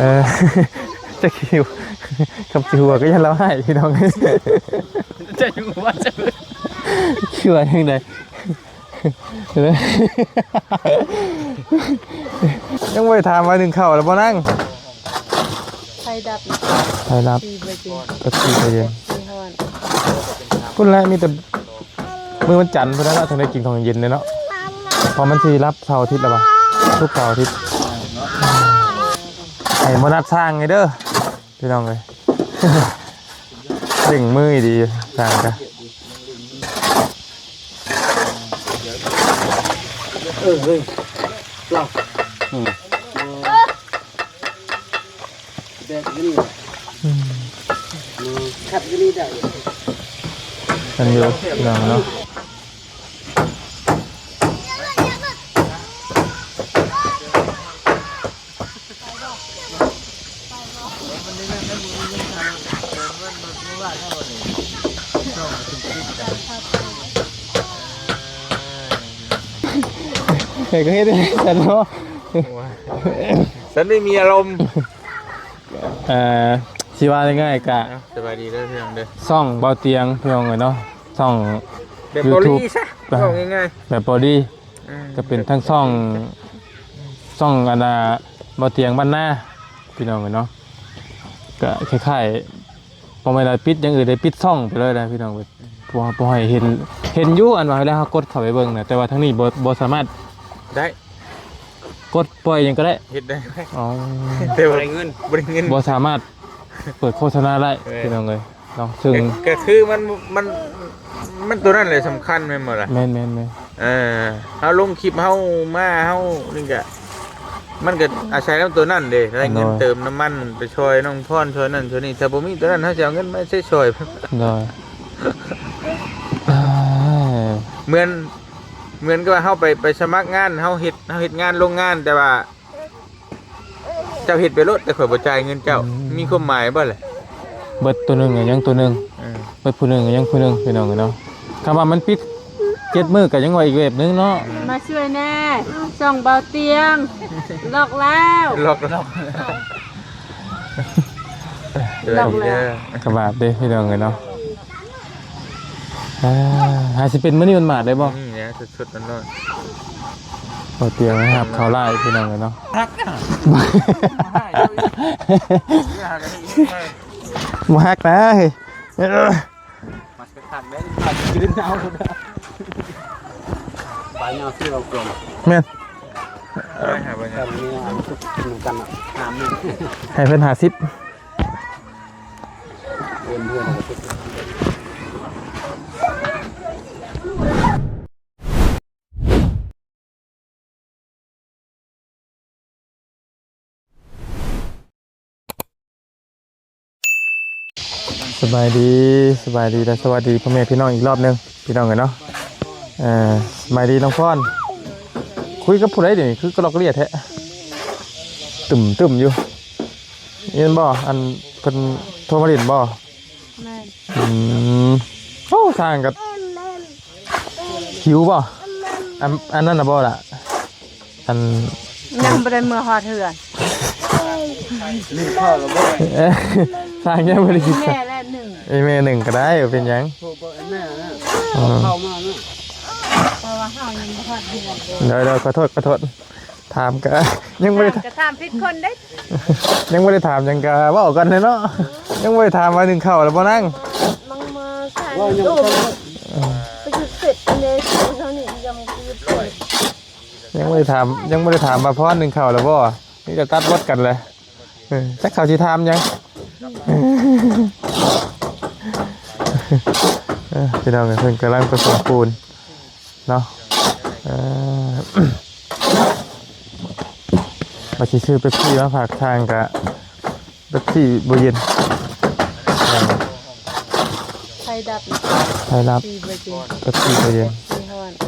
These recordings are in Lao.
ເອີ ຈັກຊິ ຄຳຊິຫົວກໍຢ້ານລາວຮ້າຍ ພີ່ນ້ອງ. ຈະຢູ່ວ່າຈະ ຊິວ່າຈັ່ງໃດ? ຍັງບໍ່ໄດ້ຖາມວ່າໜຶ້ງເຂົ້າແລ້ວບໍ່ນາງ? ໄຟດັບ ໄຟດັບ ສີ່ເປີເຊັນ ເປັບຊີ ເປັບຊີ ເຢັນ ເປັບຊີຮ້ອນ. ພຸ້ນແຫຼະ ມີແຕ່ມື້ວັນຈັນພຸ້ນແຫຼະເນາະ ເຖິງໄດ້ກິນຂອງເຢັນເດ້ເນາະ ເພາະມັນຊິຮັບເສົາອາທິດແລ້ວວ່າ ສຸກເສົາອາທິດ. ໃຫ້ໂບນັດຊ່າງໃຫ້ເດີ ພີ່ນ້ອງເອີຍ ເລັ່ງມືດີຊ່າງກະ. ເອີ ເຮີ້ຍ ລາວ ອືມ ແບບນີ້ ອືມ ຂັດຢູ່ນີ້ໄດ້ ມັນຢູ່ ພີ່ນ້ອງເນາະ. ໃຜກໍເຮັດໃຫ້ສັນເນາະ ສັນໄມ່ມີອາລົມ. ເອີ ຊິວ່າງ່າຍໆກະ ເອົ້າ ສະບາຍດີເດີພີ່ນ້ອງເດີ ຊ່ອງເບົາຕຽງ ພີ່ນ້ອງເອີຍເນາະ ຊ່ອງ ແບບ YouTube ເກົາຫຼີຊະ ເວົ້າງ່າຍໆ ແບບເກົາຫຼີ ອືມ ກໍເປັນທັງຊ່ອງ ຊ່ອງອັນນ່າ ເບົາຕຽງບ້ານນາ ພີ່ນ້ອງເອີຍເນາະ ກໍຄ້າຍໆ ບໍ່ແມ່ນວ່າປິດຢ່າງອື່ນເດ້ ປິດຊ່ອງໄປເລີຍນະ ພີ່ນ້ອງເອີຍ ບໍ່ ບໍ່ໃຫ້ເຫັນ ເຫັນຢູ່ ອັນວ່າເວລາເຮົາກົດເຂົ້າໄປເບິ່ງນະ ແຕ່ວ່າທາງນີ້ບໍ່ ບໍ່ສາມາດໄດ້ ກົດປ່ອຍຫຍັງກໍໄດ້ ເຮັດໄດ້ ອໍ ແຕ່ວ່າບໍ່ໄດ້ເງິນ ບໍ່ໄດ້ເງິນ ບໍ່ສາມາດເປີດໂຄສະນາໄດ້ ເອີ ພີ່ນ້ອງເອີຍ ເນາະ ເຊິ່ງ ກໍ ກໍຄືມັນ ມັນ ມັນຕົວນັ້ນແຫຼະສຳຄັນແມ່ນບໍ່ລະ? ແມ່ນໆໆ ເອີ ເຮົາລົງຄລິບເຮົາມາ ເຮົານີ້ກະ ມັນກະອາໄສນຳຕົວນັ້ນເດ້ ໄດ້ເງິນ ໂດຍ ເຕີມນ້ຳມັນໄປຊ່ອຍນ້ອງພອນ ຊ່ອຍນັ້ນຊ່ອຍນີ້ ຖ້າບໍ່ມີຕົວນັ້ນ ເຮົາຊິເອົາເງິນມາໃຊ້ຊ່ອຍ ໂດຍ ເອີ ເໝືອນ ເໝືອນກັບວ່າເຮົາໄປ ໄປສະໝັກງານ ເຮົາເຮັດ ເຮົາເຮັດງານໂລງງານ ແຕ່ວ່າ ເຈົ້າເຮັດໄປໂລດ ແຕ່ຂ້ອຍບໍ່ຈ່າຍເງິນເຈົ້າ ອືມ ມີຄວາມໝາຍບໍ່ລະ? ເບິດໂຕໜຶ່ງກໍຍັງໂຕໜຶ່ງ ເອີ ເບິດຜູ້ໜຶ່ງກໍຍັງຜູ້ໜຶ່ງ ພີ່ນ້ອງເອີຍເນາະ ຄຳວ່າມັນປິດເຈັດມື້ກໍຍັງວ່າອີກແບບໜຶ່ງເນາະ ມາຊ່ວຍແດ່ ຊ່ອງເບົາຕຽງ ລອກແລ້ວ ລອກ ລອກ ລອກແລ້ວ ກະບາບເດ້ ພີ່ນ້ອງເອີຍເນາະ. ອ່າ ຫາຊິເປັນມື້ນີ້ມັນມາດໄດ້ບໍ່? ນີ້ແຫຼະ ສົດໆ ຮ້ອນໆ ບໍ່ຕຽງໃຫ້ຮັບເຂົ້າຫຼາຍ ພີ່ນ້ອງເອີຍເນາະ ຮັກນະ ບໍ່ຮັກນະ ເຮີ້ຍ ມາຄັກເດ້ ມາກິນເອົາ ປາຍາວຊິເອົາກົນ ແມ່ນ ໄປຫາ ໄປຫາ ແຕ່ນີ້ອັນທຸກນຳກັນນະ ໃຫ້ເພິ່ນຫ້າສິບ. ສະບາຍດີ ສະບາຍດີ ແລະ ສະຫວັດດີພໍ່ແມ່ພີ່ນ້ອງອີກລອບໜຶ່ງ ພີ່ນ້ອງເອີຍເນາະ. ເອີ ສະບາຍດີນ້ອງພອນ ຄຸຍກັບຜູ້ໃດດຽວນີ້ ຄືກະລອກກະເລຍແທ້ ຕຶ້ມໆຢູ່. ແມ່ນບໍ່ ອັນເພິ່ນໂທມາຫຼິ້ນບໍ່? ແມ່ນ ອືມ ໂອ້ ຊ່າງກໍຫິວບໍ່? ອັນ ອັນນັ້ນນະບໍ່ລະ ອັນ ຍັງບໍ່ໄດ້ເມືອຮອດເຮືອນ ໜຶ່ງເຂົ້າແລ້ວບໍ່? ເອີ ຊ່າງຍັງບໍ່ໄດ້ກິນ ແມ່ແລະໜຶ່ງ ເອີ ແມ່ໜຶ່ງກໍໄດ້ ບໍ່ເປັນຫຍັງ ໂທບອກແມ່ນະ ອືມ ເຂົ້າມານະ ເພາະວ່າເຮົາຍັງບໍ່ຮອດເຮືອນເດ້ ໂດຍໆ ຂໍໂທດ ຂໍໂທດ. ຖາມກະຍັງບໍ່ໄດ້ ຖາມກະຖາມຜິດຄົນເດ້ ຍັງບໍ່ໄດ້ຖາມຫຍັງກະເວົ້າກັນແຫຼະເນາະ ຍັງບໍ່ໄດ້ຖາມວ່າໜຶ້ງເຂົ້າແລ້ວບໍ່ນາງ ມັງມາໃສ່ຕູ້ ໄປຢຸດເສັດເດ້ ເທົ່ານີ້ຍັງບໍ່ຢຸດເສັດ ຍັງບໍ່ໄດ້ຖາມ ຍັງບໍ່ໄດ້ຖາມວ່າພອນໜຶ້ງເຂົ້າແລ້ວບໍ່ ມີແຕ່ຕັດບົດກັນແຫຼະ ເອີ ຈັກເຂົາຊິຖາມຫຍັງ ເອີ ພີ່ນ້ອງເອີຍ ເພິ່ນກຳລັງປະສົມປູນ ເນາະ ເອີ ວ່າຊິຊື້ເປັບຊີມາຝາກຊ່າງກະເປັບຊີບໍ່ເຢັນ ເອີ ໄຟດັບ ໄຟດັບ ເປັບຊີບໍ່ເຢັນ ເປັບຊີບໍ່ເຢັນ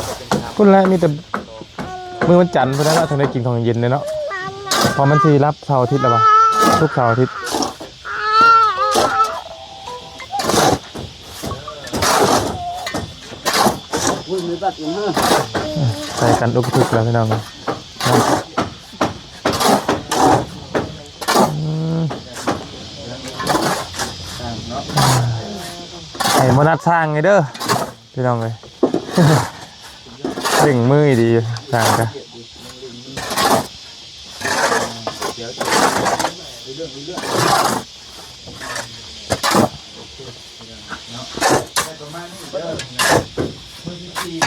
ເປັບຊີຮ້ອນ ພຸ້ນແຫຼະ ມີແຕ່ມື້ວັນຈັນພຸ້ນແຫຼະເນາະ ເຖິງໄດ້ກິນຂອງເຢັນເດ້ເນາະ ເພາະມັນຊິຮັບເສົາອາທິດແລ້ວວ່າ ສຸກເສົາອາທິດ. ໃສ່ກັນອຸກກະທຶກແລ້ວພີ່ນ້ອງເອີຍ ເນາະ ໃຫ້ບໍ່ນັດຊ່າງໃຫ້ເດີພີ່ນ້ອງເອີຍ. ເລັ່ງມືດີຊ່າງກະ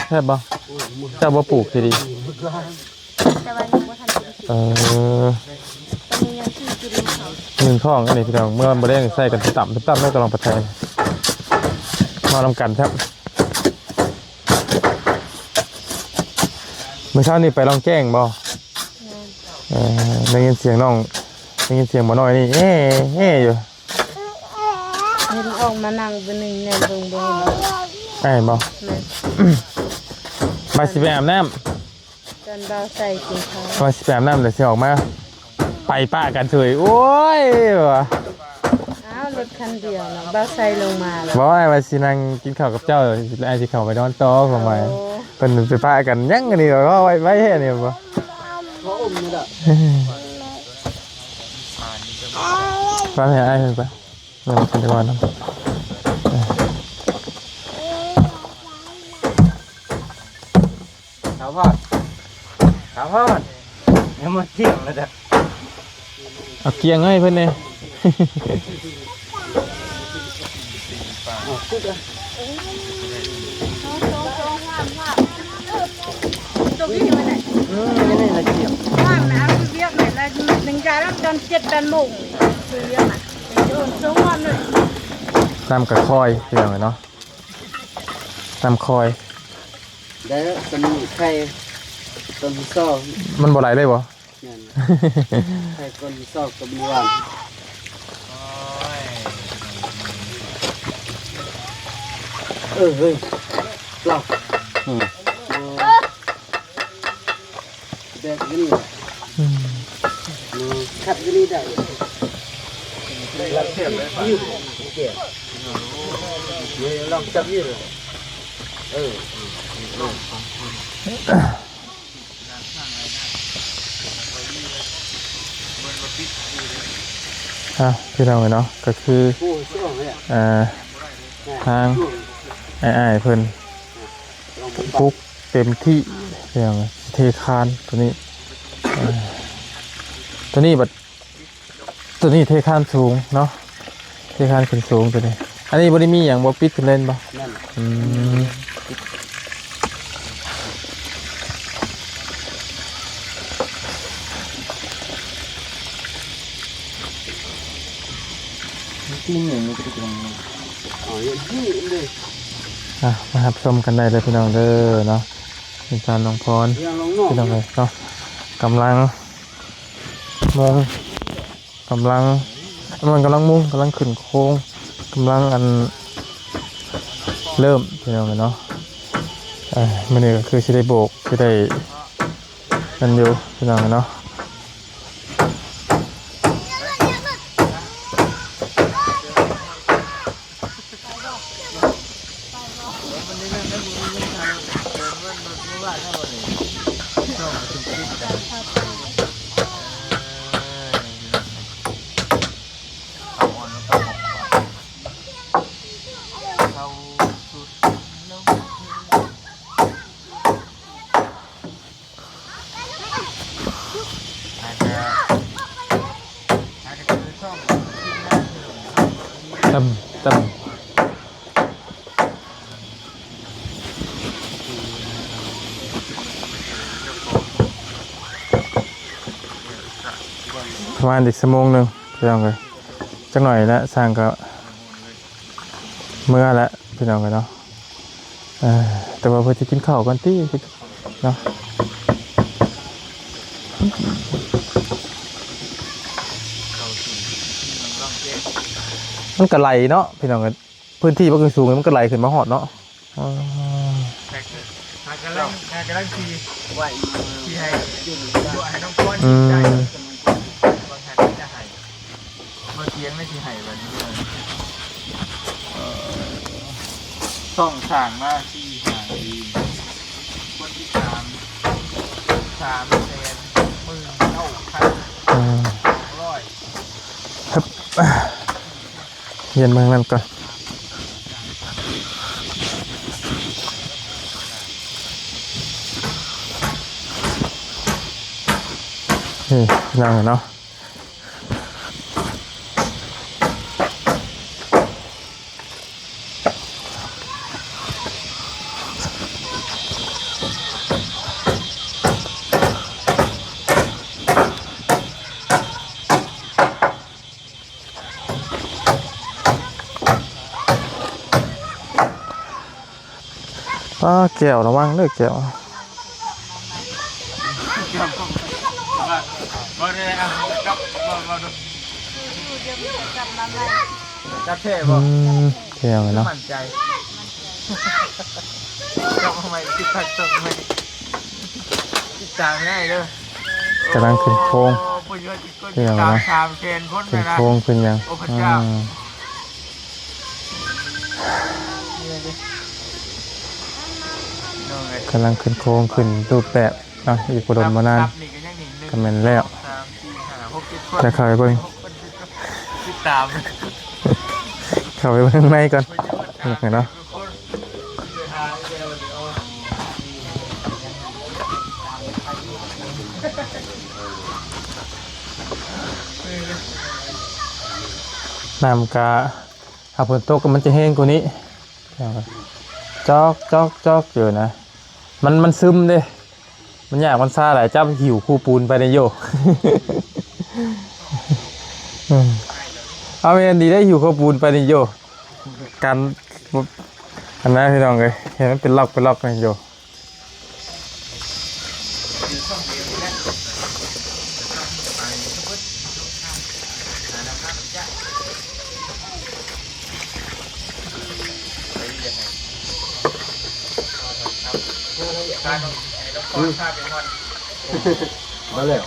ແຊບບໍ່? ເຈົ້າບໍ່ປູກທີ່ດີ? ແຕ່ວ່າຍັງບໍ່ທັນໄດ້ກິນ ເອີ ຕອນນີ້ຍັງຊື້ກິນຢູ່ເຂົາ ໜຶ່ງທ້ອງອັນນີ້ພີ່ນ້ອງ. ເມື່ອມື້ແລງໃສ່ກັນຕຳຕຳ ແລ້ວກໍລອງໄປໃສ່ມານຳກັນແຊບ. ມື້ເຊົ້ານີ້ໄປລອງແຈ້ງບໍ່? ແມ່ນ ເອີ ໄດ້ຍິນສຽງນ້ອງ ໄດ້ຍິນສຽງບໍ່ນ້ອຍນີ້ ແອ້ ແອ້ຢູ່. ເຫັນອອກມານັ່ງເບິ່ງໜຶ່ງແນ່ເບິ່ງບໍ່ ອ້າຍບໍ່? ແມ່ນ ວ່າຊິໄປອາບນ້ຳ ຕອນບ່າວໄຊກິນເຂົ້າ ວ່າຊິໄປອາບນ້ຳແລ້ວຊິອອກມາ ໄປປະກັນເສີຍ. ໂອ້ຍ ວ່າ ອ້າວ ລົດຄັນດຽວເນາະ ບ່າວໄຊລົງມາແລ້ວ. ບໍ່ ອ້າຍວ່າຊິນັ່ງກິນເຂົ້າກັບເຈົ້າ ອ້າຍຊິເຂົ້າໄປນອນຕໍ່ ຄວາມໝາຍ. ໂອ້ ເພິ່ນໄປປະກັນຫຍັງອັນນີ້ ເວົ້າໄວໆແທ້ນີ້ບໍ່? ໄປແມ່ອ້າຍເພິ່ນໄປ ແມ່ນເພິ່ນໄປກ່ອນນຳ. ສາວພອນ ສາວພອນ ຍັງບໍ່ທ່ຽງເລີຍເດີ້. ເອົາກ້ຽງໃຫ້ເພິ່ນແດ່. ຕົວນີ້ມັນ ເອີ ນີ້ລະກ້ຽງ ວ່າມັນເອົາວຽກແມ່ນລະ ໜຶ່ງຈານລະຕອນເຈັດແປດໂມງນີ້ ຄືວຽກນະ ໂດນສົ່ງຮອດໜຶ່ງ. ນ້ຳກະຄອຍ ພີ່ນ້ອງເອີຍເນາະ ນ້ຳຄອຍ. ໄດ້ແລ້ວ ສຳນີ້ໄຂ່ ຕົ້ນທີ່ສອງ ມັນບໍ່ໄຫຼເລີຍບໍ່? ແມ່ນ ໄຂ່ຕົ້ນທີ່ສອງກໍມີຫວານ. ເອີ ເຮີ້ຍ ລາວ ອືມ ແບບນີ້ ອືມ ຂັດຢູ່ນີ້ໄດ້ ລອງຈັບຢູ່ ເອີ ອ່ະ ພີ່ນ້ອງເອີຍເນາະ ກໍຄື ໂອ້ຍ ເອີ ທາງອ້າຍໆເພິ່ນປຸກເຕັມທີ່ ພີ່ນ້ອງເອີຍ ເທຄານຕົວນີ້ ເອີ ຕົວນີ້ບັດ ຕົວນີ້ເທຄານສູງເນາະ ເທຄານຂຶ້ນສູງຕົວນີ້. ອັນນີ້ບໍ່ໄດ້ມີຫຍັງບໍ່ ປິດຂຶ້ນເລີຍແມ່ນບໍ່? ແມ່ນ ອືມ ມີຕີນຫຍັງ ມີຕີນຫຍັງ ອໍ ຢູ່ນີ້ເລີຍ. ອ່ະ ມາຮັບຊົມກັນໄດ້ເດີພີ່ນ້ອງເດີເນາະ ເຮືອນຊານນ້ອງພອນ ພີ່ນ້ອງເອີຍເນາະ ກຳລັງມຸງ ກຳລັງ ມັນກຳລັງມຸງ ກຳລັງຂຶ້ນໂຄງ ກຳລັງອັນ ເລີ່ມ ພີ່ນ້ອງເອີຍເນາະ. ເອີ ມື້ນີ້ກໍຄືຊິໄດ້ໂບກ ຊິໄດ້ນັ້ນຢູ່ ພີ່ນ້ອງເອີຍເນາະ. ຕຳ ຕຳ ປະມານອີກຊົ່ວໂມງໜຶ່ງ ພີ່ນ້ອງເອີຍ ຈັກໜ້ອຍລະ ຊ່າງກໍເມືອລະ ພີ່ນ້ອງເອີຍເນາະ. ເອີ ແຕ່ວ່າເພິ່ນຊິກິນເຂົ້າກ່ອນຕິເນາະ. ມັນກະໄຫຼເນາະ ພີ່ນ້ອງເອີຍ ພື້ນທີ່ມັນກະສູງ ມັນກະໄຫຼຂຶ້ນມາຮອດເນາະ. ອໍ ຫາກຳລັງ ຫາກຳລັງຊິ ຊິໃຫ້ ໃຫ້ນ້ອງພອນ ອືມ ໃຈວ່າຫັ້ນຈະໃຫ້ ບໍ່ຖຽງແລ້ວຊິໃຫ້ບັດນີ້. ເອີ ຊ່ອງສ້າງມາສີ່ຫ້າປີ ຄົນຕິດຕາມສາມແສນໝື່ນເກົ້າພັນ ອືມ ສອງຮ້ອຍ ຮຶບ ຢ້ຽມເບິ່ງນັ້ນກ່ອນ. ນີ້ພີ່ນ້ອງເນາະ. ປ້າ ແກ້ວ ລະວັງເດີແກ້ວ. ບໍ່ໄດ້ເອົາ ຈັບ ບໍ່ ບໍ່ ຈັບແທ້ບໍ່? ອືມ ແກ້ວເນາະ ໝັ້ນໃຈ. ເຈົ້າເອົາໃໝ່ ຕິດຕາມໃໝ່ ຕິດຕາມໃຫ້ເດີ. ກຳລັງຂຶ້ນໂຄງ ໂອ້ ເພິ່ນວ່າຊິກົດຕິດຕາມສາມແສນຄົນ ຂຶ້ນໂຄງຂຶ້ນຫຍັງ. ໂອ້ ພະເຈົ້າ ອືມ ກຳລັງຂຶ້ນໂຄງ ຂຶ້ນຮູບແບບເນາະ ອີກບໍ່ດົນບໍ່ນານ ນັບນີ້ກໍຍັງນີ້ ໜຶ່ງ ກໍແມ່ນແລ້ວ ສອງ ສາມ ສີ່ ຫ້າ ຫົກ ເຈັດ ແລ້ວເຂົ້າໄປເບິ່ງ ຕິດຕາມ ເຂົ້າໄປເບິ່ງໃນກ່ອນ ເບິ່ງເນາະ. ນ້ຳກະ ຖ້າຝົນຕົກມັນຈະແຮງກວ່ານີ້ ຈອກ ຈອກ ຈອກຢູ່ນະ. ມັນ ມັນຊຶມເດ້ ມັນຍາກມັນຊາຫຼາຍ ຈັບຫິ້ວຄູປູນໄປນີ້ໂຢ. ເອົາແມ່ນດີໄດ້ຫິ້ວຄູປູນໄປນີ້ໂຢ. ກັນ ອັນນັ້ນພີ່ນ້ອງເອີຍ ເຫັນມັນເປັນລັອກເປັນລັອກນີ້ໂຢ. ມາແລ້ວ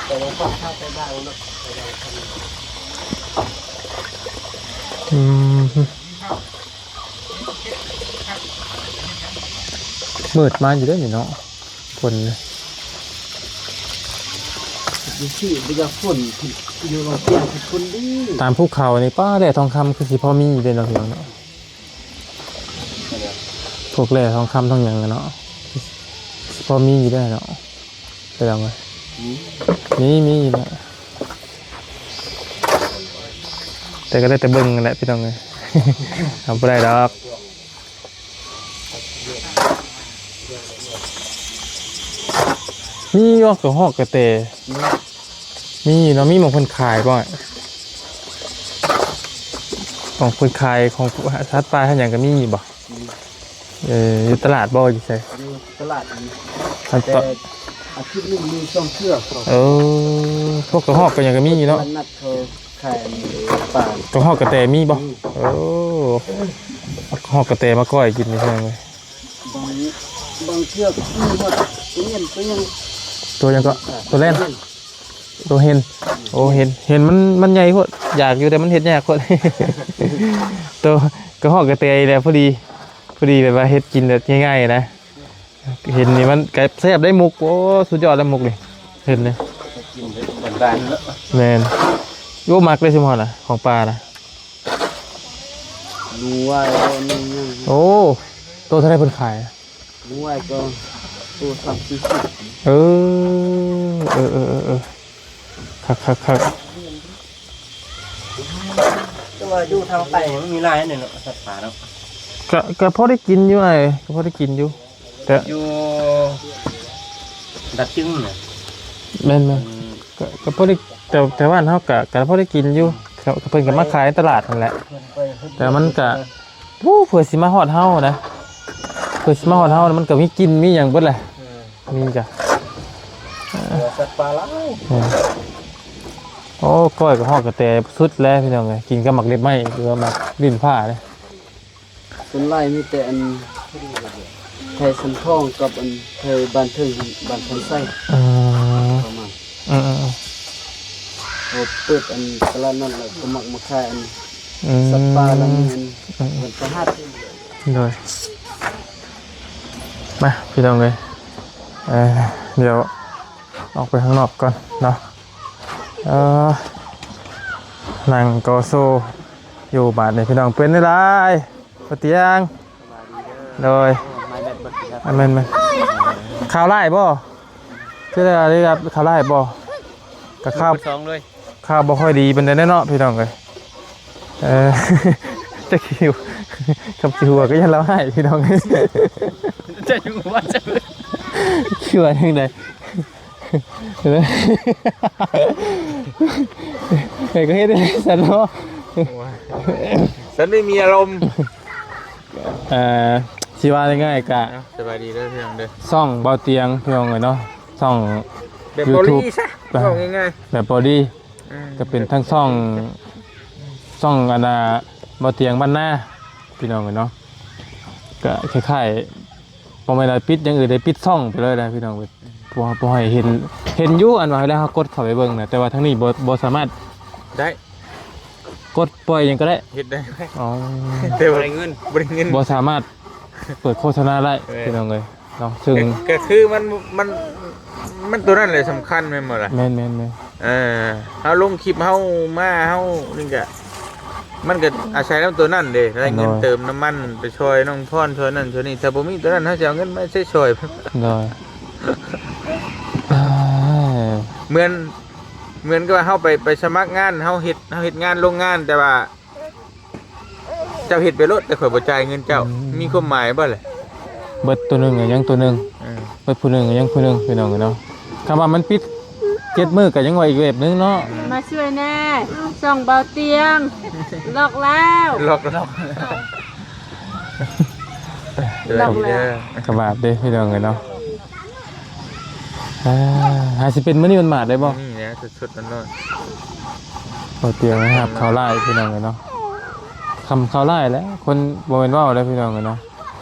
ແຕ່ວ່າຂອງເຮົາໄປບາງເນາະ. ອືມ ມືດມາຢູ່ເດ້ນີ້ເນາະ ຝົນນີ້ ຢູ່ທີ່ບໍ່ຢາກຝົນ ຢູ່ລອງກຽງຝົນດີ ຕາມພູເຂົານີ້ ປ້າ ແຮ່ທອງຄຳຄືຊິພໍມີຢູ່ເດ້ເນາະ ພີ່ນ້ອງເນາະ. ພວກແຮ່ທອງຄຳທອງຫຍັງເນາະ ຊິພໍມີຢູ່ເດ້ເນາະ ພີ່ນ້ອງເອີຍ. ອືມ ມີ ມີຢູ່ແຫຼະ ແຕ່ກໍໄດ້ແຕ່ເບິ່ງນັ້ນແຫຼະ ພີ່ນ້ອງເອີຍ ເອົາບໍ່ໄດ້ດອກ. ມີຢູ່ ກະຮອກກະແຕ ມີ ມີເນາະ ມີໝ່ອງເພິ່ນຂາຍບໍ່? ຂອງເພິ່ນຂາຍ ຂອງສັດປ່າຫຍັງກໍມີຢູ່ບໍ່? ມີ ເອີ ຢູ່ຕະຫຼາດບໍ່ ຢູ່ໃສ? ຢູ່ຕະຫຼາດມີ ອັນ ແຕ່ ຕ- ອາທິດໜຶ່ງມີສອງເທື່ອເຂົາ ເອີ ພວກກະຮອກກະຫຍັງກໍມີຢູ່ເນາະ ຕະຫຼາດນັດເຂົາ ຂາຍອັນປາ ກະຮອກກະແຕມີບໍ່? ມີ ໂອ້ ກະຮອກກະແຕມາກ້ອຍກິນນີ້ພີ່ນ້ອງເອີຍ. ບາງ ບາງເທື່ອມີຮອດ ໂຕຫຍັງ ໂຕຫຍັງ ໂຕຫຍັງເກາະ? ໂຕແລ່ນ ໂຕເຫັນ ໂຕເຫັນ ໂອ້ ເຫັນ ເຫັນມັນ ມັນໃຫຍ່ໂພດ ຢາກຢູ່ແຕ່ມັນເຮັດຍາກໂພດ. ໂຕ ກະຮອກກະແຕນີ້ແຫຼະ ພໍດີ ພໍດີແບບວ່າເຮັດກິນແບບງ່າຍໆນະ. ເຫັນນີ້ມັນກະແຊບໄດ໋ໝົກ ໂອ້ ສຸດຍອດໄດ໋ໝົກນີ້ ເຫັນນີ້ ກິນແບບບ້ານໆເນາະ ແມ່ນ ໂອ້ ມັກເດ້ຊຸມເຮົານະ ຂອງປ່ານະ ໜູວາຍ ໜູຫຍັງ ໂອ້ ໂຕເທົ່າໃດເພິ່ນຂາຍ? ໜູວາຍກໍໂຕສາມສີ່ສິບ ເອີ ເອີ ຄັກໆໆ ແຕ່ວ່າຢູ່ທາງໃຕ້ມັນມີຫຼາຍເດ້ເນາະ ສັດປ່າເນາະ ກະ ກະພໍໄດ້ກິນຢູ່ອ້າຍ ກະພໍໄດ້ກິນຢູ່. ແຕ່ຢູ່ດັດຈຶ່ງນະ ແມ່ນໆ ອືມ ກະ ກະພໍໄດ້ ແຕ່ ແຕ່ບ້ານເຮົາກະ ກະພໍໄດ້ກິນຢູ່ ເຂົາ ເພິ່ນກະມາຂາຍໃນຕະຫຼາດຫັ້ນແຫຼະ ແຕ່ມັນກະ ໂອ້ ເພື່ອຊິມາຮອດເຮົານະ ເພື່ອຊິມາຮອດເຮົາ ມັນກະມີກິ່ນມີຫຍັງເບິດແຫຼະ ເອີ ມີກະ ເອີ ສັດປ່າຫຼາຍ ເອີ ໂອ້ ກ້ອຍກະຮອກກະແຕສຸດແລ້ວ ພີ່ນ້ອງເອີຍ ກິນກັບໝາກເລັບໄມ້ ຫຼືວ່າໝາກດິ້ນພ້າເດ້. ສ່ວນຫຼາຍມີແຕ່ອັນໄທສັນທອງກັບອັນໄທບ້ານເທິງ ບ້ານພັນໄຊ ອືມ ປະມານ ອືມໆໆ ເຮົາເປີດອັນຕະຫຼາດນັດແລ້ວກໍມັກມາຂາຍອັນ ອືມ ສັດປ່າ ແລ້ວມີອັນ ອືມໆ ເງິນປະຫັດ ໂດຍ ມາ ພີ່ນ້ອງເອີຍ ເອີ ດຽວອອກໄປຂ້າງນອກກ່ອນເນາະ ເອີ ນັ່ງກໍໂຊຢູ່ບາດນີ້ ພີ່ນ້ອງ ເປັນຈັ່ງໃດ? ບໍ່ຕຽງ ສະບາຍດີເດີ ໂດຍ ໂອ້ ມາແບບເບິດແລ້ວ ແມ່ນໆ ຂ່າວຮ້າຍບໍ່? ເປັນໄດ້ ໄດ້ຮັບຂ່າວຮ້າຍບໍ່? ກໍຂ່າວ ສອງເລີຍ ຂ່າວບໍ່ຄ່ອຍດີປານໃດເນາະ ພີ່ນ້ອງເອີຍ. ເອີ ຈັກຊິ ຄຳຊິຫົວກໍຢ້ານລາວຮ້າຍ ພີ່ນ້ອງເອີຍ. ຈະຢູ່ວ່າຈະ ຄືວ່າຈັ່ງໃດ? ເອີ ແຕ່ກໍເຮັດໄດ້ຊັ້ນເນາະ ໂອ້ຍ ສັນໄມ່ມີອາລົມ. ເອີ ຊິວ່າງ່າຍໆ ກະ ເອົ້າ ສະບາຍດີເດີພີ່ນ້ອງເດີ ຊ່ອງເບົາຕຽງ ພີ່ນ້ອງເອີຍເນາະ ຊ່ອງ ແບບເກົາຫຼີຊະ ເວົ້າງ່າຍໆ ແບບເກົາຫຼີ ອືມ ກໍເປັນທັງຊ່ອງ ຊ່ອງອັນນ່າ ເບົາຕຽງບ້ານນາ ພີ່ນ້ອງເອີຍເນາະ ກໍຄ້າຍໆ ບໍ່ແມ່ນວ່າປິດຢ່າງອື່ນເດ້ ປິດຊ່ອງໄປເລີຍນະ ພີ່ນ້ອງເອີຍ. ບໍ່ ບໍ່ໃຫ້ເຫັນ ເຫັນຢູ່ ອັນວ່າເວລາເຮົາກົດເຂົ້າໄປເບິ່ງນະ ແຕ່ວ່າທາງນີ້ບໍ່ ບໍ່ສາມາດ ໄດ້ ກົດປ່ອຍຫຍັງກໍໄດ້ ເຮັດໄດ້ ອໍ ແຕ່ວ່າບໍ່ໄດ້ເງິນ ບໍ່ໄດ້ເງິນ ບໍ່ສາມາດເປີດໂຄສະນາໄດ້ ເອີ ພີ່ນ້ອງເອີຍເນາະ ເຊິ່ງ ກໍ ກໍຄືມັນ ມັນ ມັນຕົວນັ້ນແຫຼະສຳຄັນແມ່ນບໍ່ລະ? ແມ່ນໆໆ ເອີ ເຮົາລົງຄລິບເຮົາມາ ເຮົານີ້ກະ ມັນກະອາໄສນຳຕົວນັ້ນເດ້ ໄດ້ເງິນ ໂດຍ ເຕີມນ້ຳມັນໄປຊ່ອຍນ້ອງພອນ ຊ່ອຍນັ້ນຊ່ອຍນີ້ ຖ້າບໍ່ມີຕົວນັ້ນ ເຮົາຊິເອົາເງິນມາໃຊ້ຊ່ອຍ ໂດຍ ເອີ ເໝືອນ ເໝືອນກັບວ່າເຮົາໄປ ໄປສະໝັກງານ ເຮົາເຮັດ ເຮົາເຮັດງານໂລງງານ ແຕ່ວ່າ ເຈົ້າເຮັດໄປໂລດ ແຕ່ຂ້ອຍບໍ່ຈ່າຍເງິນເຈົ້າ ອືມ ມີຄວາມໝາຍບໍ່ລະ? ເບິດຕົວໜຶ່ງກໍຍັງຕົວໜຶ່ງ ເອີ ເບິດຜູ້ໜຶ່ງກໍຍັງຜູ້ໜຶ່ງ ພີ່ນ້ອງເອີຍເນາະ. ຄຳວ່າມັນປິດເຈັດມື້ກໍຍັງວ່າອີກແບບໜຶ່ງເນາະ ອືມ ມາຊ່ວຍແດ່ ຊ່ອງເບົາຕຽງ ຫຼອກລາວ ຫຼອກລາວ ຫຼອກລາວ ກະບາບເດ້ ພີ່ນ້ອງເອີຍເນາະ. ອ່າ ຫາຊິເປັນມື້ນີ້ມັນມາດໄດ້ບໍ່? ນີ້ແຫຼະ ສົດໆ ຮ້ອນໆ ເບົາຕຽງໄດ້ຮັບຂ່າວຮ້າຍ ພີ່ນ້ອງເອີຍເນາະ. ຄຳຂ່າວຮ້າຍແຫຼະ ຄົນບໍ່ແມ່ນເວົ້າເດ້ ພີ່ນ້ອງເອີຍເນາະ.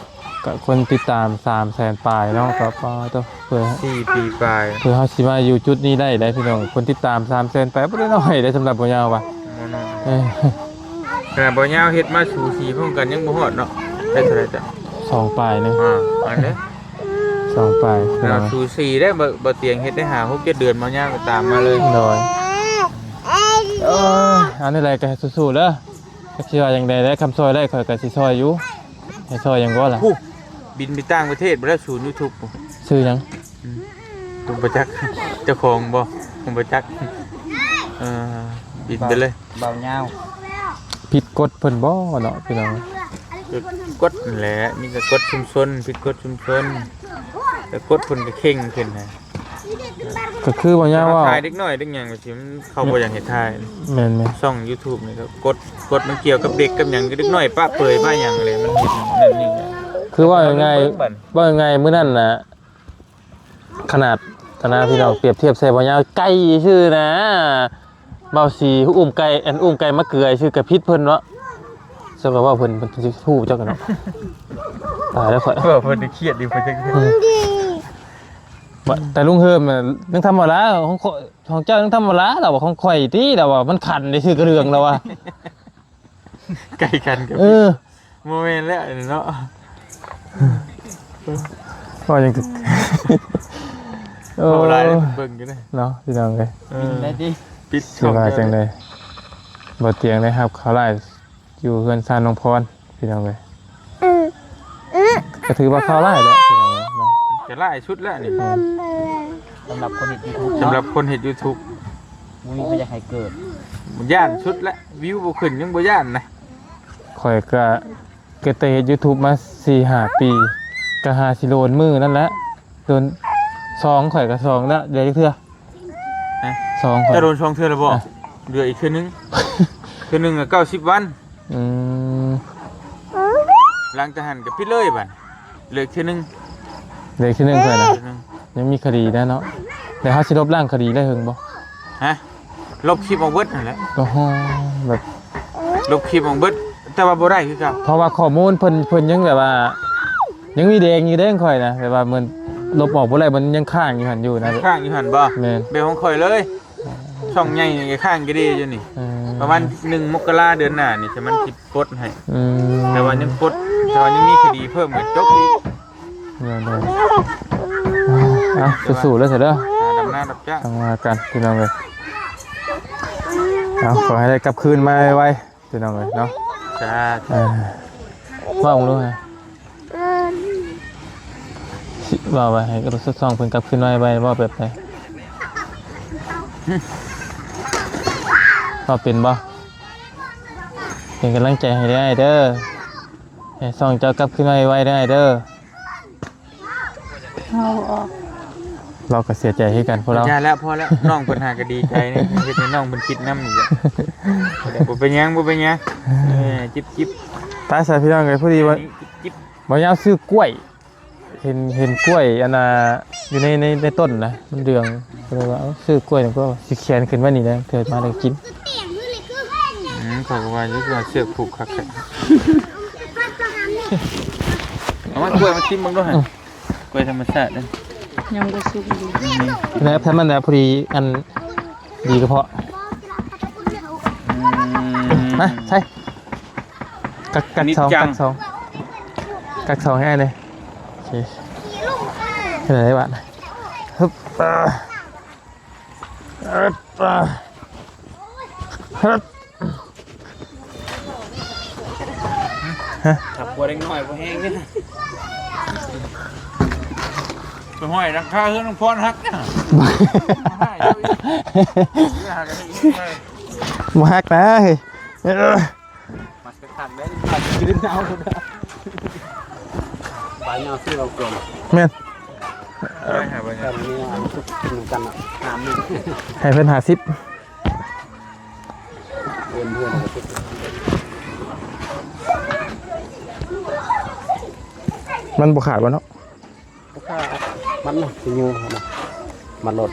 ກະຄົນຕິດຕາມສາມແສນປາຍເນາະ ກະ ປາໂຕ ເພື່ອ ສີ່ປີປາຍ ເພື່ອເຮົາຊິມາຢູ່ຈຸດນີ້ໄດ້ເດ້ ພີ່ນ້ອງ. ຄົນຕິດຕາມສາມແສນປາຍ ບໍ່ໄດ້ໜ້ອຍເດ້ ສຳລັບບໍ່ຍາວວ່າ ບໍ່ນ້ອຍ ເອີ ຂະໜາດບໍ່ຍາວເຮັດມາສູສີພ້ອມກັນຍັງບໍ່ຮອດເນາະ. ໄດ້ເທົ່າໃດຈ້ະ? ສອງປາຍໜຶ່ງ ອ່າ ອັນເດ້ ສອງປາຍ ແລ້ວສູສີໄດ້ ບໍ່ ບໍ່ຕຽງເຮັດໄດ້ຫ້າຫົກເຈັດເດືອນ ບໍ່ຍາວກໍຕາມມາເລີຍ ໂດຍ. ເອີ ອັນນີ້ແຫຼະ ກໍສູ້ໆເດີ ຈັກຊິວ່າຈັ່ງໃດແຫຼະ ຄຳຊ່ອຍໄດ້ຂ້ອຍກໍຊິຊ່ອຍຢູ່. ໃຫ້ຊ່ອຍຫຍັງບໍ່ລະ? ຜູ້ ບິນໄປຕ່າງປະເທດບໍ່ແລ້ວ ສູນຢູທູບ ຊື່ຫຍັງ? ອືມ ບໍ່ຈັກ ເຈົ້າຂອງບໍ່ ບໍ່ຈັກ ເອີ ບິນໄປເລີຍ ເບົາຍາວ. ຜິດກົດເພິ່ນບໍ່ເນາະ ພີ່ນ້ອງ? ຜິດກົດນັ້ນແຫຼະ ມີແຕ່ກົດຊຸມຊົນ ຜິດກົດຊຸມຊົນ ແຕ່ກົດເພິ່ນກໍເຄັ່ງຂຶ້ນນະ. ກໍຄືວ່າຍາວວ່າ ເຮົາຖ່າຍເດັກນ້ອຍເດັກຫຍັງ ມັນ ເຂົາບໍ່ຢາກໃຫ້ຖ່າຍ ແມ່ນໆ ຊ່ອງຢູທູບນີ້ກໍກົດ ກົດມັນກ່ຽວກັບເດັກກັບຫຍັງ ເດັກນ້ອຍປະເປີຍປະຫຍັງເລີຍ ມັນເຮັດນັ້ນນີ້. ຄືເວົ້າງ່າຍໆ ເວົ້າງ່າຍໆ ມື້ນັ້ນນະ ຂະໜາດຕາໜ້າພີ່ນ້ອງ ປຽບທຽບໃສ່ບໍ່ຍາວໄກ່ຊື່ນະ ເບົາສີອຸ້ມໄກ່ ອັນອຸ້ມໄກ່ມາເກືອຍຊື່ ກໍຜິດເພິ່ນເນາະ. ເຈົ້າກໍເວົ້າເພິ່ນ ເພິ່ນຊິຮູ້ຈັກເນາະ ຕາຍແລ້ວຂ້ອຍ ເວົ້າເພິ່ນຄຽດຢູ່ ເພິ່ນຈັກ ອືມ ວ່າແຕ່ລຸງເຮີມນະຍັງທຳມະດາ ຂອງຂ້ອຍ ຂອງເຈົ້າຍັງທຳມະດາ ລາວວ່າ ຂອງຂ້ອຍຕິ ລາວວ່າ ມັນຂັນໄດ້ຊື່ກະເລື່ອງ ລາວວ່າ ໄກ່ຂັນກັບ ເອີ ບໍ່ແມ່ນແລ້ວເນາະ ວ່າຫຍັງ ໂອ້ ຫຼາຍເບິ່ງຢູ່ເດ້ເນາະ ພີ່ນ້ອງເອີຍ ເອີ ໄດ້ຕິ ປິດຊ່ອງ ຊິວ່າຈັ່ງໃດ ບໍ່ຕຽງໄດ້ຮັບຂ່າວຮ້າຍ ຢູ່ເຮືອນຊານນ້ອງພອນ ພີ່ນ້ອງເອີຍ ອືມ ອືມ ກໍຖືວ່າຂ່າວຮ້າຍແຫຼະ ພີ່ນ້ອງເອີຍເນາະ ກໍຮ້າຍສຸດແລ້ວນີ້ ອືມ ສຳລັບຄົນເຮັດຢູທູບ ສຳລັບຄົນເຮັດຢູທູບ ບໍ່ມີໃຜຢາກໃຫ້ເກີດ ຢ້ານສຸດແລ້ວ ວິວບໍ່ຂຶ້ນຍັງບໍ່ຢ້ານນະ. ຂ້ອຍກໍ ກໍແຕ່ເຮັດຢູທູບມາສີ່ຫ້າປີ ກໍຫາຊິໂດນມື້ນັ້ນແຫຼະ ໂດນສອງ ຂ້ອຍກໍສອງແລ້ວ ເຫຼືອຈັກເທື່ອ ຮະ ສອງ ຂ້ອຍ ເຈົ້າໂດນສອງເທື່ອແລ້ວບໍ່? ອ່ະ ເຫຼືອອີກເທື່ອໜຶ່ງ ເທື່ອໜຶ່ງກໍເກົ້າສິບວັນ ອືມ ຫຼັງຈາກຫັ້ນກໍປິດເລີຍບັດ ເຫຼືອອີກເທື່ອໜຶ່ງ ເຫຼືອອີກເທື່ອໜຶ່ງ ເທື່ອໜຶ່ງ ຍັງມີຄະດີແດ່ເນາະ ແລ້ວເຮົາຊິລົບລ້າງຄະດີໄດ້ເຖິງບໍ່? ຮະ ລົບຄລິບອອກເບິດຫັ້ນແຫຼະ ໂອ້ໂຫ ແບບ ລົບຄລິບອອກເບິດ ແຕ່ວ່າບໍ່ໄດ້ຄືເກົ່າ ເພາະວ່າຂໍ້ມູນເພິ່ນ ເພິ່ນຍັງແບບວ່າ ຍັງມີແດງຢູ່ເດ້ຂ້ອຍນະ ແບບວ່າມັນລົບອອກບໍ່ໄດ້ ມັນຍັງຄ້າງຢູ່ຫັ້ນຢູ່ນະ ຄ້າງຢູ່ຫັ້ນບໍ່? ແມ່ນ ແບບຂອງຂ້ອຍເລີຍ ຊ່ອງໃຫຍ່ນີ້ກໍຄ້າງກະດີຢູ່ນີ້ ເອີ ປະມານໜຶ່ງມົກກະລາເດືອນໜ້ານີ້ ຈະມັນຊິປົດໃຫ້ ອືມ ແຕ່ວ່າຍັງປົດ ແຕ່ວ່າຍັງມີຄະດີເພີ່ມ ກໍຈົບອີກ ແມ່ນໆ ເອົາ ສູ້ໆເດີ ຫາດຳນາຮັບຈ້າງ ຕ້ອງວ່າກັນ ພີ່ນ້ອງເອີຍ ເອົາ ຂໍໃຫ້ໄດ້ກັບຄືນມາໄວໆ ພີ່ນ້ອງເອີຍເນາະ ສາທຸ ເອີ ເວົ້າເບິ່ງດູ ເວົ້າໄວ້ໃຫ້ລົດສອງເພິ່ນກັບຄືນມາໄວໆ ເວົ້າແບບໃດ? ເວົ້າເປັນບໍ່? ເປັນກຳລັງໃຈໃຫ້ເດີ້ອ້າຍເດີ້ ໃຫ້ຊ່ອງເຈົ້າກັບຄືນມາໄວໆເດີ້ອ້າຍເດີ້. ເຮົາອອກ ລາວກໍເສຍໃຈຄືກັນພວກເຮົາ. ຢ່າແລ້ວ ພໍແລ້ວ ນ້ອງເພິ່ນຫາກໍດີໃຈນີ້ ເຮັດໃຫ້ນ້ອງເພິ່ນຄິດນຳອີກ. ບໍ່ເປັນຫຍັງ ບໍ່ເປັນຫຍັງ ເອີ ຈິບໆ ໄປຊະພີ່ນ້ອງເອີຍ. ພໍດີວ່າ ຈິບໆ ບ່າວຍາວຊື້ກ້ວຍ ເຫັນ ເຫັນກ້ວຍອັນນ່າ ຢູ່ໃນ ໃນ ໃນຕົ້ນນະ ມັນເດືອງ ກໍເລີຍວ່າ ເອີ ຊື້ກ້ວນີ້ກໍຊິແຂນຂຶ້ນໄວ້ນີ້ແຫຼະ ເກີດມາໄດ້ກິນ. ອືມ ຂ້ອຍກໍວ່າຢູ່ ຄືວ່າເຊືອກຜູກຄັກແທ້. ເອົາມາ ກ້ວຍມາຊີມເບິ່ງດູຫັ້ນ. ອືມ ກ້ວຍທຳມະຊາດເດ້ ຍັງບໍ່ສຸກດີ. ອືມ ແລ້ວທຳມະດາພໍດີ ອັນ ດີກະເພາະ. ອືມ ມາໃສ່ ກັກ ກັກສອງ ກັກສອງ ກັກສອງໃຫ້ອ້າຍແດ່. ໂອເຄ ເຮັດໄດ້ບາດ ຮຶບ ຮຶບ ຮຶບ. ຮະ ຖ້າປົວເດັກນ້ອຍບໍ່ແຮງເດ້ ໄປຫ້ອຍຫຼັງຄາເຮືອນນ້ອງພອນຫັກເດ້. ບໍ່ຫັກນະ ເອີ ມັນກະຄັກເດ້ ຢືນເອົາ ປາຍຍາວຊື່ເອົາກ່ອນ ແມ່ນ ປາຍຍາວ ປາຍຍາວ ກັນນະ ໃຫ້ເພິ່ນຫ້າສິບ. ມັນບໍ່ຂາດບໍ່ເນາະ? ບໍ່ຂາດ ມັນນະຊິຢູ່ຫັ້ນນະ ມັນໂລດ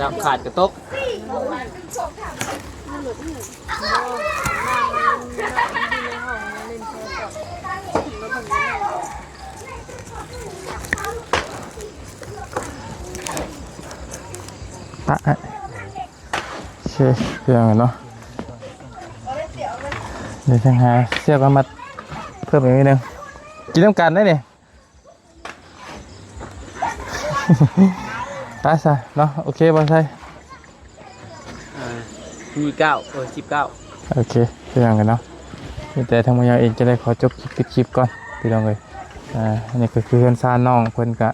ດາບຂາດກະຕົກ. ປະ ໂອເຄ ພີ່ນ້ອງເນາະ ດຽວຈັ່ງຫາເຊືອກມາມັດເພີ່ມອີກໜ້ອຍໜຶ່ງ ກິນນຳກັນໄດ໋ນີ້. ໄປຊະເນາະ ໂອເຄ ບ່າວໄຊ ເອີ ມີເກົ້າ ເອີ ສິບເກົ້າ. ໂອເຄ ພີ່ນ້ອງເນາະ ມີແຕ່ທາງບ່າວເອງຈະໄດ້ຂໍຈົບຄລິບ ປິດຄລິບກ່ອນ ພີ່ນ້ອງເອີຍ. ອ່າ ອັນນີ້ກໍຄືເຮືອນຊານນ້ອງເພິ່ນກະ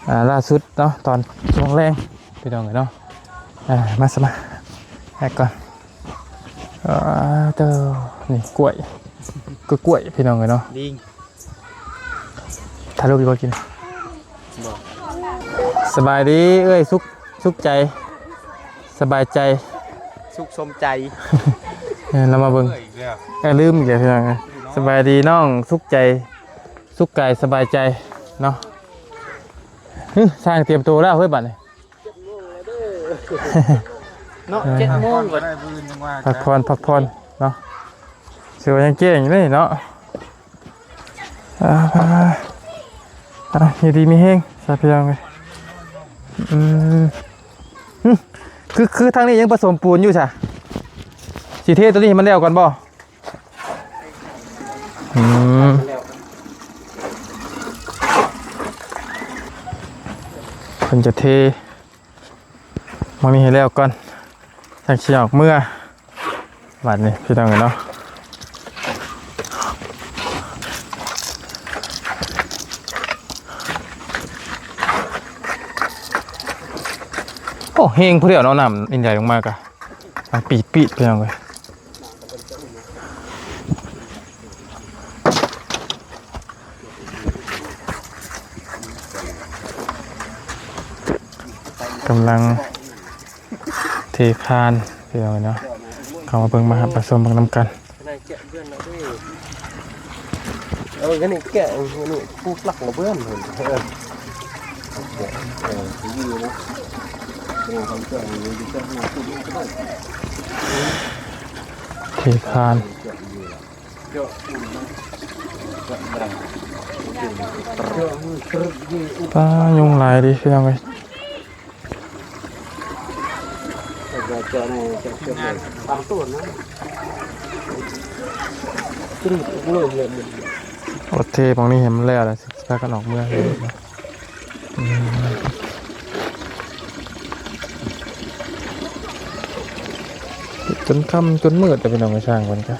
ອ່າ ລ່າສຸດເນາະ ຕອນຊ່ວງແລງ ພີ່ນ້ອງເອີຍເນາະ. ອ່າ ມາຊະມາ ແອກກ່ອນ. ອ່າ ເຕີ ນີ້ກ້ວຍ ກໍກ້ວຍ ພີ່ນ້ອງເອີຍເນາະ ລີງ ຖ່າຍຮູບຢູ່ບໍ່ກິນ? ບໍ່. ສະບາຍດີເອື້ອຍ ສຸກ ສຸກໃຈ ສະບາຍໃຈ ສຸກສົມໃຈ. ເອີ ລາວມາເບິ່ງ ເອີ ລືມອີກແລ້ວ ພີ່ນ້ອງ. ສະບາຍດີນ້ອງ ສຸກໃຈ ສຸກກາຍ ສະບາຍໃຈເນາະ. ຮຶ ຊ່າງຕຽມໂຕແລ້ວເຮີ້ຍ ບາດນີ້ ເນາະ ເອີ ເຈັດໂມງ ພັກຜ່ອນ ພັກຜ່ອນເນາະ ຖືວ່າຍັງແຈ້ງຢູ່ເດ້ເນາະ. ອ່າ ອ່າ ຢູ່ດີມີແຮງຊະ ພີ່ນ້ອງເອີຍ. ອືມ ຫຶ ຄື ຄືທາງນີ້ຍັງປະສົມປູນຢູ່ຊະ ຊິເທໂຕນີ້ໃຫ້ມັນແລ້ວກ່ອນບໍ່? ອືມ ເພິ່ນຈະເທໝ່ອງນີ້ໃຫ້ແລ້ວກ່ອນ ຈັ່ງຊິອອກເມືອ ບາດນີ້ ພີ່ນ້ອງເອີຍເນາະ. ໂອ້ ແຮງຜູ້ດຽວເນາະ ນ້ຳອິນໃຫຍ່ລົງມາກະ ອ່ະ ປີດໆ ພີ່ນ້ອງເອີຍ. ກຳລັງເທຄານ ພີ່ນ້ອງເອີຍເນາະ. ເຂົ້າມາເບິ່ງມາຮັບມາຊົມເບິ່ງນຳກັນ. ເອີ ອັນນີ້ແກະ ອັນນີ້ປູກຫຼັກລະເບື້ອງ ເອີ ເທຄານ ປ້າ ຍຸງຫຼາຍເດ້ ພີ່ນ້ອງເອີຍ. ໂອເຄ ໝ່ອງນີ້ໃຫ້ມັນແລ້ວລະ ຊິພາກັນອອກເມືອ. ອືມ ຈົນຄ່ຳຈົນມືດແລ້ວ ພີ່ນ້ອງເອີຍ ຊ່າງເພິ່ນກະ.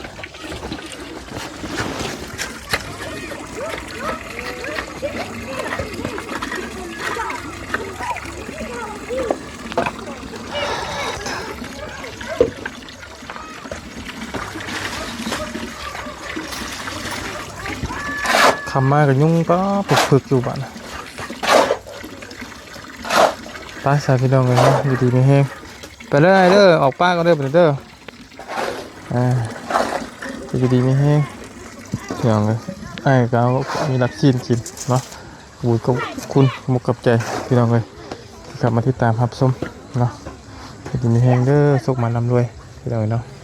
ໂ ຄ່ຳມາກໍຍຸງກໍປຶກໆຢູ່ບາດ ໄປຊະພີ່ນ້ອງເອີຍເນາະ ຢູ່ດີມີແຮງ ໄປເດີອ້າຍເດີ ອອກປ່າກ່ອນເດີ ໄປເດີ ອ່າ ຢູ່ດີມີແຮງ ພີ່ນ້ອງເອີຍ ອ້າຍກໍເອົາມີລັກຊີ້ນກິນເນາະ ຂອບຄຸນຂອບມຸກຂອບໃຈພີ່ນ້ອງເອີຍ ທີ່ເຂົ້າມາຕິດຕາມຮັບຊົມເນາະ ຢູ່ດີມີແຮງເດີ ໂຊກໝານລ່ຳລວຍ ພີ່ນ້ອງເອີຍເນາະ.